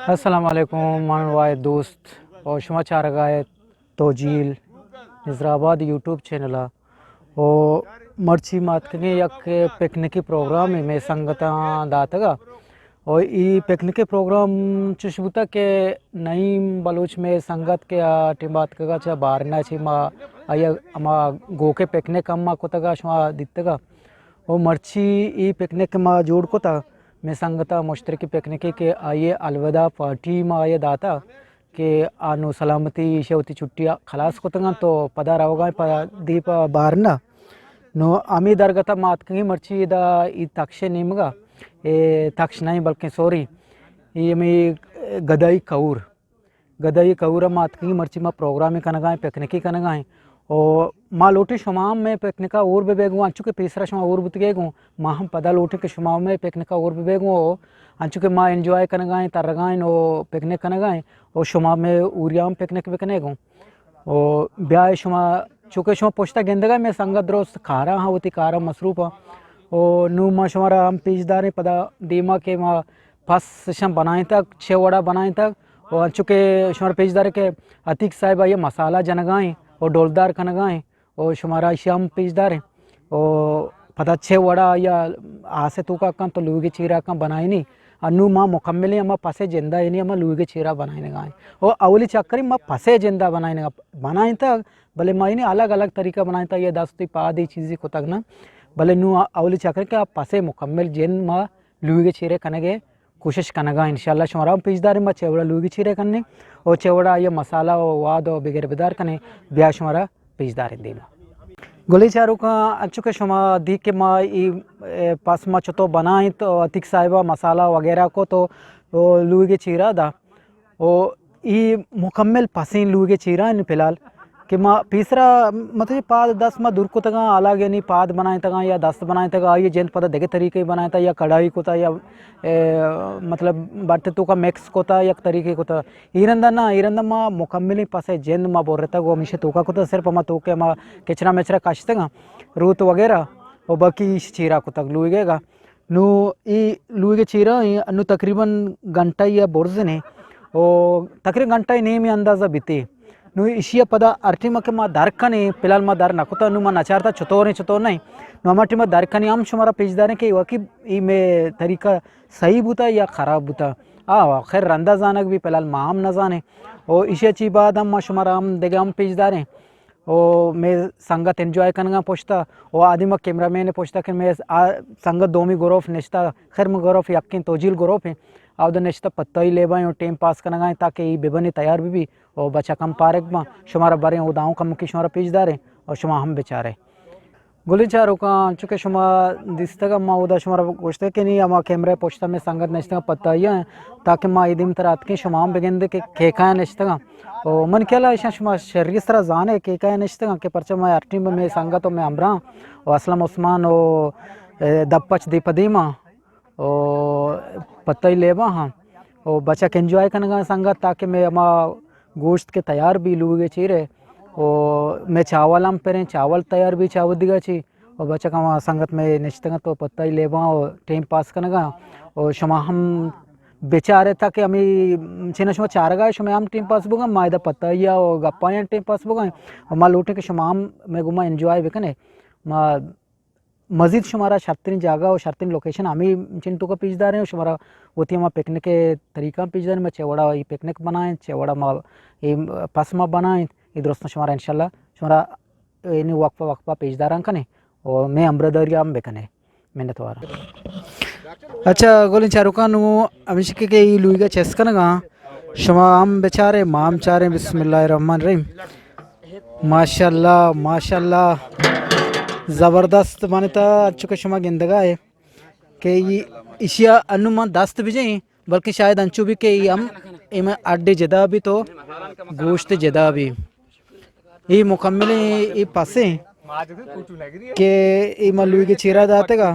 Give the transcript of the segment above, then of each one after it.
السلام علیکم، من واحد دوست اور شما چارگا ہے توجیل نظر آباد یوٹیوب چینل ء۔ و مرچی ما اتکگیں یک پکنکی پروگرامے مئے سنگتاں داتگ ء۔ و ای پکنکی پروگرام چش بوتگ کہ نعیم بلوچ مئے سنگت کہ آ ٹیم ء اتکگ ء چہ بارنا چہ ما آئی ء ہما گوکے پکنک ہم ما کتگ ء شما دیتگ ء۔ و مرچی ای پکنک ما جوڑ کتگ مئے سنگتاں مشترکی پکنکی کہ آئی ء الوداع پارٹی ما آئی ء داتگ۔ کہ آ نوں سلامتی ایشی ء وتی چھٹی ء خلاص کتگ انت تو پدا روگ ء انت پہ دیم پہ بارن ء۔ نوں ہمے درگت ء ما اتکگیں مرچی ادا ای تکش ء نیمگ ء، اے تکش نہ انت بلکیں سوری، ای ہمے گدائی کہور، گدائی کہور ء ما اتکگیں مرچی ما پروگرامے کنگ ء ایں، پکنکے کنگ ء ایں۔ و ما لوٹیں شما ہم مئے پکنک ء ہور بہ بئے گوں، انچو کہ پیسرا شما ہور بوتگے گوں، ما ہم پدا لوٹیں کہ شما ہم مئے پکنک ء ہور بہ بئے گوں، و انچو کہ ما انجوائے کنگ ء ایں، ترگ ء ایں و پکنک کنگ ء ایں، و شما مئے ہوریا ہم پکنک بہ کنے گوں۔ و بیائے شما، چونکہ شما پشتا گندگ ء مئے سنگت درست کاراں ہاں، وتی کاراں مصروف آں۔ و نوں ما شمارا ہم پیش داریں پدا دیما کہ ما پس اشاں بنائینتگ، چہ وڑا بنائینتگ، و انچو کہ شمارا پیش داریں کہ عتیق صاحب آئی ء مسالہ جنگائیں و ڈولدار کنگائیں و شمارا ایشی ہم پیش داریں و پدا چہ وڑا آئی ء آس ء توکا کن تو لوگ ء چیرا کن بنائینی۔ انو ما مکملیں ہما پس ء جندا یعنی ہما لوگ ء چیرا بنائینگائیں و اولی چکری ما پس ء جندا بنائینگا بنائینتگ، بلے ما یعنی الگ الگ طریقہ بنائینتگ، یا دستی پادی چیزی کتگ نہ، بلے نو اولی چکری کہ آ پس ء مکمل جند ما لوگ ء چیرے کنگ ء کوشش کنگا۔ انشاءاللہ شمارا ہم پیش داریں ما چہ وڑا لوگی چیرے کنیں و چہ وڑا آئی مسالہ و واد و بگر بدار کنیں، بیا شمارا پیش داریں دیما۔ گلیں چاروکاں، انچو کہ شما دی کہ ما ای، اے، پس ما چتو بنائیں تو عتیق صاحبہ مسالہ وغیرہ کو تو، تو لوگی چیرا دا و ای مکمل پسیں لوگی چیرا ان فی الحال کہ ما پیسرا مطلب پاد دست ما دور کتگاں، حالا یعنی پاد بنائینتگاں یا دست بنائینتگاں، آئی جند پدا دگہ طریقے بنائینتا یا کڑائی کتا یا، اے، مطلب بٹ توکا مکس کتا یک طریقے کتا۔ ایرندا نہ، ایرندا ما مکملیں پس جند ما برتگ و ہمیشہ توکا کتا، صرف ہما توکے ہما کچرا مچرا کشتگاں، روت وغیرہ و باقی ایش چیرا کتگ لوگے گا۔ نو اے لوگ چیرا ایں، انو تقریباً گھنٹہ یا برز نے، او تقریباً گھنٹہ نیمے اندازہ بیتے۔ نو ایشی پدا ہر ٹیم کہ ما در کنے، فی الحال ما در نکتا، نو ما نچارتا چطور ہیں، چطور نہیں۔ نو ہما ٹیم در کنے ہم شمارا پیش داریں کہ واقعی ای میں طریقہ صحیح بوتا یا خراب بوتا۔ آ، خیر رندا زانگ بھی فی الحال ما ہم نہ زانے۔ او ایشی چی بعد ہم ما شمارا ہم دگہ ہم پیش داریں۔ او مئے سنگت انجوائے کنگا پشتا، او آدی ما کیمرہ مین پشتا کہ مئے آ سنگت دومی گروپ نشتا، خیر مئے گروپ یکیں توجیل گروپ ہیں، آودا نشتا پتائی لیبا ہیں، ٹیم پاس کنگا ہیں تاکہ ای ببنی تیار بی بی، او بچا کم پارک باں، شمارا بریں او داؤں کم کی شمارا پیش داریں، او شما ہم بچارے۔ گلیں چاروکاں، چونکہ شما دیستگ ما اودا شمارا گوشتگ کہ نی ہما کیمرہ پشتا مئے سنگت نشتگا پتائی ہیں، تاکہ ما ای دیم تر اتکیں شما ہم بگندے کہ کیکایا نشتگا۔ او من خیال ء ایشاں شما شری سرا زانے کہ کئے نشتگاں کہ پرچہ مئے ہر ٹیم مئے سنگت و مئے ہمراہ و اسلم عثمان و، اے، دپ پچ دی پدیما و پتئی لیبا ہاں و بچک انجوائے کنگا سنگت تاکہ مئے ہما گوشت کہ تیار بی لوگے چیرے و مئے چاول ہم پریں چاول تیار بی چاودیگا چی و بچک ہما سنگت مئے نشتگاں تو پتئی لیبا و ٹیم پاس کنگا و شما ہم بچارے تاکہ ہمے چین شما چارگا شما ہم ٹیم پاس بگا، ما ادا پتہ یا و گپایاں ٹیم پاس بگا و ما لوٹیں کہ شما ہم مئے گوما انجوائے بکنے۔ ما مزید شمارا شرترین جاگہ و شرترین لوکیشن ہمے چین توکا پیش داریں و شمارا وتی ہما پکنک طریقہ پیش داریں، ما چہ وڑا ای پکنک بنائیں، چہ وڑا ما ای پس ما بنائیں، ای درستاں شمارا انشاءاللہ شمارا اینی وقفہ وقفہ پیش داران کنے و مئے ہمراہداری ہم بکنے۔ منتوار۔ اچھا گلیں چاروکاں، نوں ہمیش کہ کہ ای لویگا چست کنگا، شما ہم بچارے ما ہم چاریں۔ بسم اللہ الرحمن الرحیم۔ ماشاءاللہ ماشاءاللہ، زبردست بنتا۔ انچو کہ شما گندگا ہے کہ ای اشیا انو من دست بجیں، بلکہ شاید انچو بھی کہ ای ہم ایم اڈے جدا بھی تو گوشت جدا بھی۔ ای مکمل ای پسے کہ ای ما لویگے چیرا داتگا۔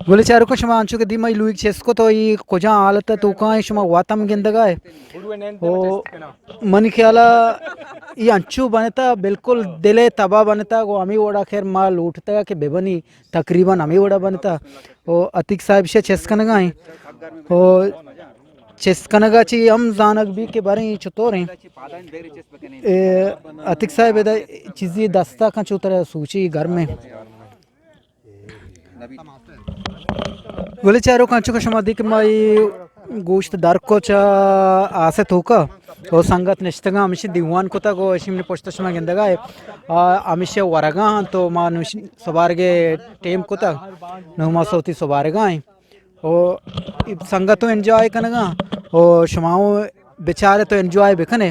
گلیں چاروکاں، شما انچو کہ دیما ای لویگ چست کو تو ای کجا حالت توکا ہے، شما واتم گندگا ہے۔ او منی خیالا ای انچو بنتا، بالکل دل تباہ بنتا۔ گو ہمیں وڑا خیر ما لوٹتا کہ ببنی تقریباً ہمے وڑا بنتا۔ او عتیق صاحب شے چست کنگا ہیں۔ او چست کنگا چی ہم زانگ بی کہ باریں چطور ہیں۔ اے عتیق صاحب ادا چیزی دستا کن چو ترا سوچی گرمیں۔ گلیں چاروکاں، انچو کہ شما دی کہ ما اے گوشت در کو چا آس ءِ توکا، او سنگت نشتگاں، ہمیشی دیوان کتگ، او اشی منی پشت شما گندگا اے، آ، ہمیشی ورگا انت، تو ما نوش سبارگے ٹیم کتگ، نو ما سوتی سبارگا ایں۔ او سنگت تو انجوائے کنگا، او شما بچارے تو انجوائے بکنے۔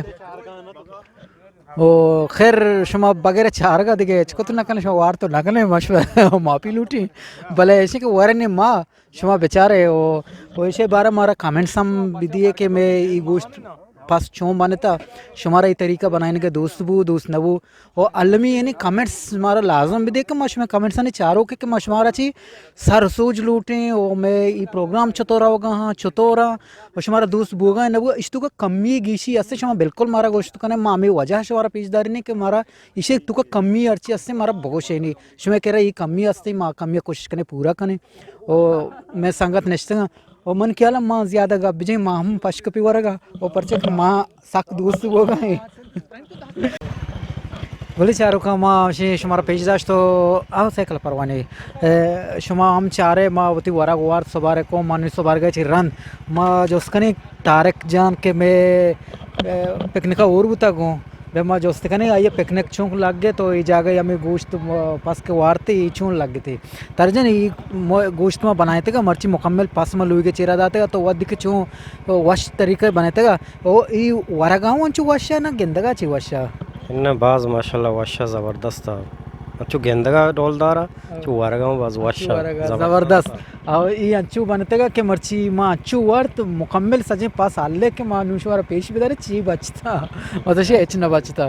او خیر، شما بغیر چارگا دگہ ہچ کت نہ کنے، شما وارت نہ کنے، ما شما معافی لوٹی۔ بلے ایشی کہ ورنے ما شما بچارے او، او ایشی بارہ مارا کمنٹس ہم بدیے کہ میں ای گوشت پس چون بنتا، شمارا ای طریقہ بنائنگا دوست بو، دوست نہ بو۔ او المی یعنی کمنٹس مارا لازم بدے کہ ما شما کمنٹس نے چارو کہ، کہ ما شمارا چی سر سوج لوٹیں، او میں ای پروگرام چطور روگا ہاں، چطور ہاں، و شمارا دوست بوگا نہ بوگا، اشی توکا کمی گیشی ہستے، شما بالکل مارا گوشت کنے، ما ہمیں وجہ شمارا پیش دارینیں کہ مارا اشی توکا کمی ہرچی ہستے مارا بگوشینی، شما کرا ای کمی ہستے، ما کمی کوشش کنے پورا کنے۔ او میں سنگت نشتگاں، او من خیالا ما زیادہ گپ بجیں، ما ہم پشکپی ورگا، او پرچہ کہ ما سک دوست بوگا ایں۔ گلیں چاروکاں، ما ہمشی شمارا پیش داشت و آ سائیکل پروانے، اے، شما ہم چارے ما وتی ورگ وارت سبارے کو، ما نی سبارگا چی رند۔ ما جست کنیں طارق جان کہ میں، اے، پکنکا اور بوتا گوں۔ بے ما جست کنیں آئیے پکنک چون لگ گئے تو ای جاگہ ہمیں گوشت، م-، پس کے وارتے ای چون لگ گئے تھے۔ ترجن ای مو-، گوشت ما بنائے تھے گا، مرچی مکمل پس ما لوئی کے چیرا داتے گا تو ودی کے چون وش طریقے بنے تھے گا۔ او ای ورگاں انچو وش ء نہ گندگا چی وش ء؟ اناں باز ماشاءاللہ وش ء زبردست ء۔ انچو گندگا ڈولدار ء، او۔ چو ورگاں باز وش ء، ورگا زبردست۔ زبردست۔ او ای انچو بنتگا کہ مرچی ما انچو ورت مکمل سجیں پاس حالے کہ ما نوشوار پیش بدارے چی بچتا۔ مطلب شے ہچ نہ بچتا۔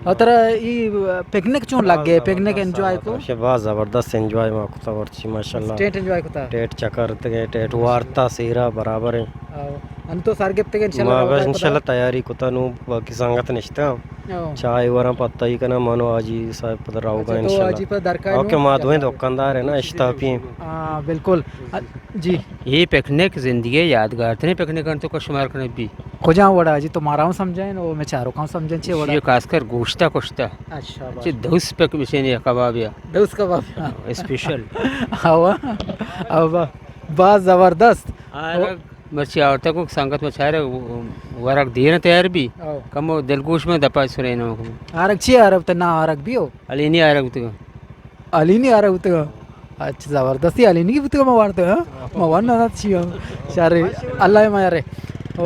او ترا ای پکنک چون لگے؟ پکنک انجوائے کو؟ شے باز زبردست انجوائے ما کتا ورچی ماشاءاللہ۔ ٹیٹ انجوائے کتا؟ ٹیٹ چکر تگے، ٹیٹ وارتا سیرا برابر ہیں۔ او، انو تو سر گپتگ انشاءاللہ ما روگا بس پدا۔ انشاءاللہ تیاری کتا نو باقی سنگت نشتا۔ او۔ چائے وراں پتہ ہی کنا منو حاجی صاحب پدا روگا اچھا، تو انشاءاللہ۔ حاجی پدا درکائے نو؟ اوکے، ما دوئیں دکاندار ہیں نا، اشتاپی ہیں۔ ہاں، بالکل۔ جی۔ یہ پکنک زندگی یادگار ترین پکنک انت تو کشمار کنے بھی۔ کجا وڑا جی تو مارا ہم سمجھائیں او میں چاروکاں سمجھائیں چے وڑا؟ یہ خاص کر گوشتا کشتا۔ اچھا، چے بس۔ دوست پک مشینی کباب یا۔ دوست کباب۔ اسپیشل۔ ہوا، ہوا۔ باز زبردست۔ آرگ مرچی آورتگ، سنگت ما چارے ورگ دیر تیار بی۔ او۔ کمو دلگوش میں دپا سرینو۔ آرگ چی آرگ تے نا آرگ بیو؟ علی نی آرگ بوتگا۔ علی نی آرگ بوتگا۔ اچھا، زبردستی علی نی بوتگا ما وارتگا، ہاں؟ ما ون نہ چی ہم۔ چارے، اللہ ما یارے۔ او،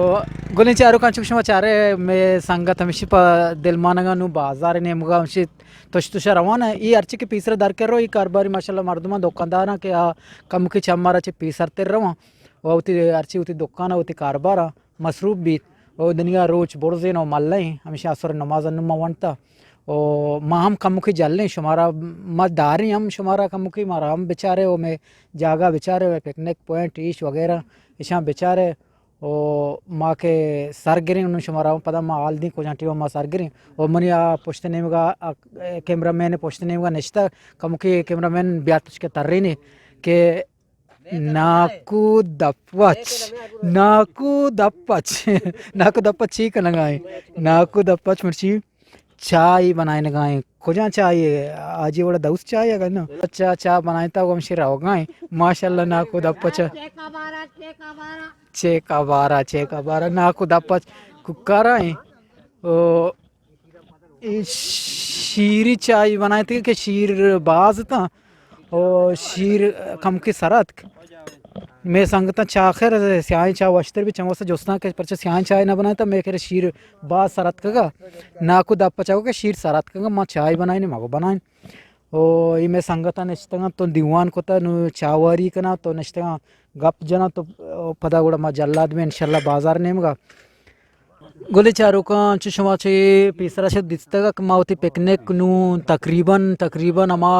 گلیں چارو کانچو شما چارے، میں سنگت ہمیشی پا دل مانگا نو بازار نیمگا ہمشی تش تش روان ہے۔ ای ہرچی کہ پیسر در کر رو، ای کاروباری ماشاءاللہ مردمان دکانداراں کہ آ کم کی چم مارا چہ پیسر تر روان۔ و وتی ہرچی وتی دکان ء وتی کاربار ء مصروف بیت و دنیا روچ برزین و ملئیں، ہمیشہ عصر نماز ء نوں ما ونتا و ما ہم کمکے جلیں شمارا، ما داریں ہم شمارا کمکے مارا ہم بچارے و مئے جاگہ بچارے و پکنک پوائنٹ ایش وغیرہ ایشاں بچارے و ما کہ سر گریں انوں شمارا ہم پدا ما حال دیں کجاں ٹیم ما سر گریں و منی آ پشت نیمگا آ کیمرہ مین پشت نیمگا نشتہ، کمکے کیمرہ مین بیات تشکے ترینے کہ ناکو دپچ، ناکو دپچ، ناکو دپچ چی کنگا ایں؟ ناکو دپچ مرچی چائے بنائینگا ایں۔ کجا چائے؟ آجی وڑا دوست چائے اگر نا۔ اچھا، چا بنائینتا گو ہمشی روگا ایں۔ ماشاءاللہ ناکو دپچ۔ چیکا بارا، چیکا بارا، ناکو دپچ ککارا ایں۔ او اے شیری چائے بنائینتگ کہ شیر باز اتاں و شیر کمکے سر اتک۔ مئے سنگتاں چا خیر سیاہیں چا وشتر بی چنگوسا جستاں کہ پرچہ سیاہیں چائے نہ بنائینتگ، مئے خیر شیر باز سر اتکگا۔ ناکو دپ چاگو کہ شیر سر اتکگا، ما چائے بنائینیں، مگو بنائین۔ او اے مئے سنگتاں نشتگاں تو دیوان کتا نو چاواری کنا تو نشتگاں گپ جناں تو پدا گڑا ما جلاد بیں انشاءاللہ بازار نیمگا۔ گلیں چاروکاں، چو شما چہ پیسرا شت دیستگ کہ ما وتی پکنک نوں تقریباً، تقریباً ہما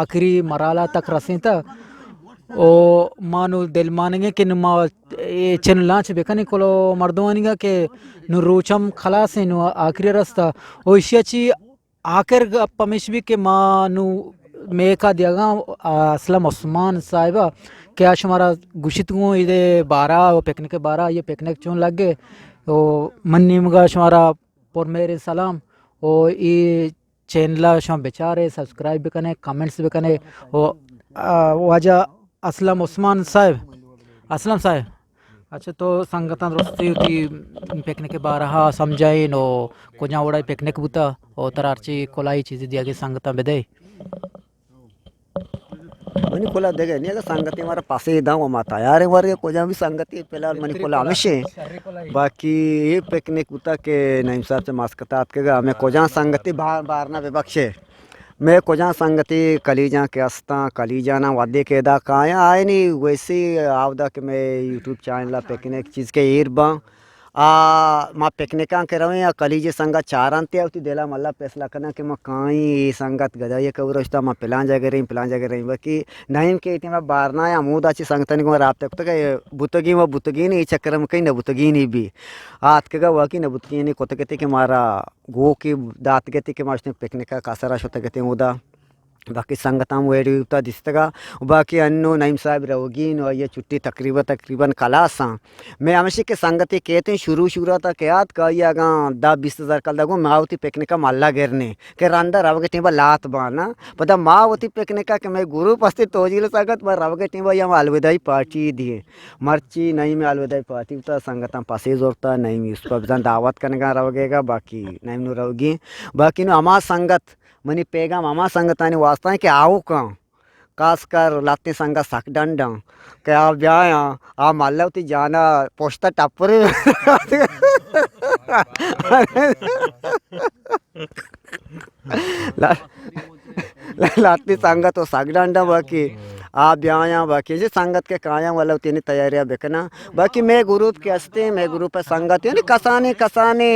آخری مراحل ء تک رسینتگ۔ او ما نوں دلمانگیں کہ نوں ما اے چن لانچ بکنیں کلو مردمانیگا کہ نوں روچ ہم خلاصیں، نوں آخری رستہ۔ او ایشی ء چی آخر گپ ہمیش بی کہ ما نوں میکا دیگاں، آ، اسلم عثمان صاحبا کہ آ شمارا گوشت گوں ایدے بارہ و پکنک بارہ، یہ پکنک چون لگے۔ و من نیمگا شمارا پر مہریں سلام۔ و ای چینل ء شما بچارے، سبسکرائب بکنے، کمنٹس بکنے۔ و، آ، واجہ اسلم عثمان صاحب، اسلم صاحب، اچھا تو سنگتاں درستی وتی پکنک بارہا سمجھائین و کجا وڑا پکنک بوتا و ترا ہرچی کلائی چیزی دیگے سنگتاں بدے۔ منی کلا دگہ نی، اگہ سنگتی مارا پسے داں و ما تیار ہیں ورگے کجا بھی سنگتی، فی الحال منی کلا ہمیشہ ہیں۔ باقی یہ پکنک بوتا کہ نعیم صاحب سے مسکتا اتکگا، ہمیں کجا سنگتی بار بار نہ بے بخشے۔ میں کجا سنگتی کلیجاں کہ استاں، کلیجانا ودے کہ ادا کایاں آئے نی، ویسی آودا کہ میں یوٹیوب چینل پکنک چیز کے ایر باں۔ آ، ما پکنکاں کہ رویں، آ کلیجے سنگت چارنت ء وتی دل ء ملا فیصلہ کناں کہ ما کائیں، اے سنگت گدائی ء کور اشتا، ما پلان جاگہ رہیں، پلان جاگہ رہیں، بلکہ نعیم کہ ایتی ما بارنا ء ہمودا چہ سنگتانی گوں رابطہ کتگ ء بوتگیں و بوتگیں، اے چکر ء کئی نہ بوتگیں بھی آتکگ ء واقعی نہ بوتگیں کتگ ات کہ مارا گوکے داتگ ات کہ ما اشتیں پکنک ء کسر ء شتگ اتیں اودا۔ باقی سنگتاں ویڈیو تا دیستگا۔ و باقی انو نعیم صاحب روگین و آئی چھٹی تقریبا، تقریباً کلاساں۔ میں ہمشی کہ سنگتے کہتے ہیں شروع شروع تا کہ آت کہ آئی اگاں دہ بیست ہزار کل دگو ما وتی پکنکا ملا گرنے کہ رندا روگے ٹیم با لات بانا۔ پدا ما وتی پکنکا کہ میں گروپ ہستے توجیل سنگت ما روگے ٹیم با یا الوداعی پارٹی دیے۔ مرچی نعیم الوداعی پارٹی تا سنگتاں پسے زورتا نعیم یوسف بزن دعوت کنگا روگے گا باقی نعیم نو روگی۔ باقی نو ہما سنگت منی پیغام ہما سنگتانی واسطہ ہیں کہ آؤکاں، خاص کر لاتیں سنگت سک ڈنڈاں کہ آ بیایاں، آ ملہ وتی جانا پشتا ٹپرے۔ لا-، لاتیں سنگت و سک ڈنڈاں باقی آ بیایاں، باقی جی سنگت کے کایاں والا وتی تیاریاں بکناں۔ باقی میں گروپ کے ہستے، میں گروپ سنگت یعنی کسانے کسانے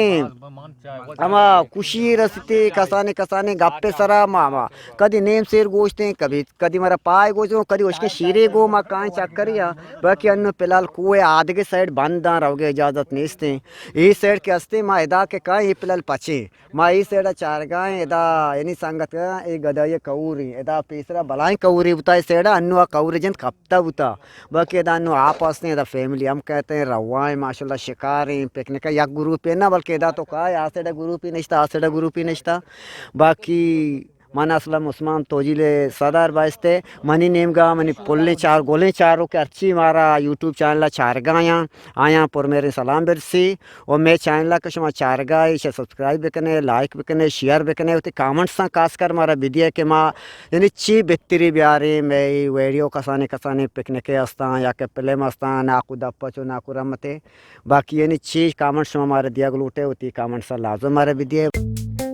ہما خوشی رسیتے، کسانے کسانے گپ سرا ما، ما کدی نیم سیر گوشتیں، کبھی، کدی مارا پائے گوشتیں، کدی اشکے شیرے گو ما کائیں چکری ہاں۔ باقی انو فی الحال کوہ آدگے سائیڈ بند آں، روگے اجازت نیستیں۔ اے سائیڈ کے ہستے ما ادا کے کائیں، اے فی الحال پچیں۔ ما اے سائیڈ چارگائیں، ادا یعنی سنگت اے گدائی کوریں، ادا پیسرا بلائیں کورے بوتا اے سائیڈ، انو آ کور جند کپتا بوتا۔ باقی ادا انو آپ ہستیں، ادا فیملی ہم کہتے ہیں، روائیں، ماشاءاللہ شکاریں، پکنک یک گروپے نہ، بلکہ ادا تو کائے، آ سائیڈ گروپی نشتا، آ سائیڈ گروپی نشتا۔ باقی من اسلم عثمان توجیل صدر بایستے، منی نیمگا منی پلیں چار گلیں چاروک ہرچی مارا یوٹیوب چینل چارگایاں، آیاں پر میرے سلام برسی۔ و مے چینل کہ شما چارگائے، ایشا سبسکرائب بکنے، لائک بکنے، شیئر بکنے، وتی کامنٹساں خاص کر مارا بدیے کہ ما یعنی چی بہتری بیاریں، مے ویڈیو کسانے کسانے پکنکے استاں یا کہ فلم استاں، ناکو دپا چو ناکو رمتے۔ باقی یعنی چی کامنٹ شما مارا دیگ لوٹے، وتی کامنٹساں لازم مارا بدیے۔